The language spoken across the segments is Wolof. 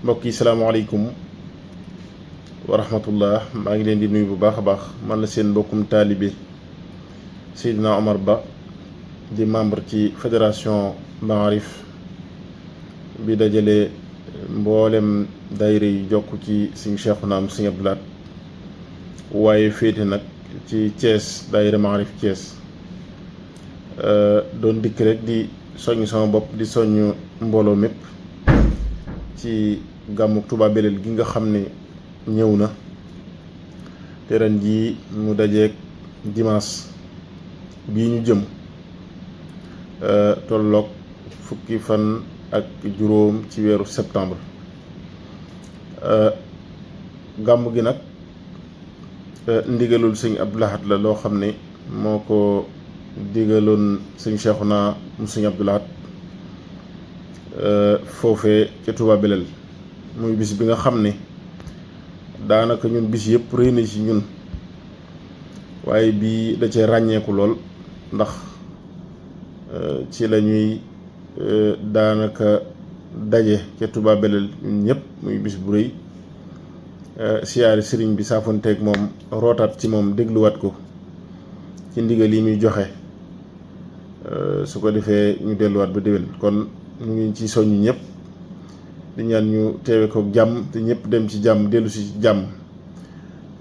mbokk yi salaamaaleykum wa rahmatullah maa ngi leen di nuyu bu baax a baax man la seen mbokkum taalibe Seydina Omar Ba di membre ci fédération Maarif bi dajale mboolem daayira yi jokk ci Sëñ Cheikhouna am Sëñ Abdou Lahad waaye féete nag ci Thiès daayira Maarif Thiès doon dikk rek di soññ sama bopp di soññ mbooloo mépp ci gàmmuk Touba Belel gi nga xam ne ñëw na te ren jii mu dajeek dimanche bii ñu jëm tolloog fukki fan ak juróom ci weeru septembre. gàmm gi nag ndigalul Sëñ Abdou Lahad la loo xam ne moo ko digaloon Sëñ Cheikhouna mu Sëñ Abdou Lahad foofee ca Touba Belel muy bis bi nga xam ne daanaka ñun bis yëpp rëy na ci ñun waaye bii da cee ràññeeku lool ndax ci la ñuy daanaka daje ca Touba Belel ñun ñëpp muy bis bu rëy siyaari sëriñ bi saafonteeg moom rootaat ci moom dégluwaat ko ci ndigal yi muy joxe su ko defee ñu delluwaat ba déwén kon ñu ngi ci soññ ñëpp di ñaan ñu teewe ko jàmm te ñëpp dem ci jàmm dellu si ci jàmm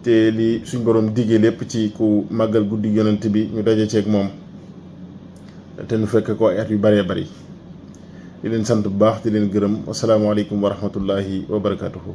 te li suñ borom diggee lépp ci ku màggal guddi yonent bi ñu daje ceeg moom te nu fekk ko ay at yu bëree bëri di leen sant bu baax di leen gërëm wasalaamaaleykum wa rahmatullahi wa barakatuhu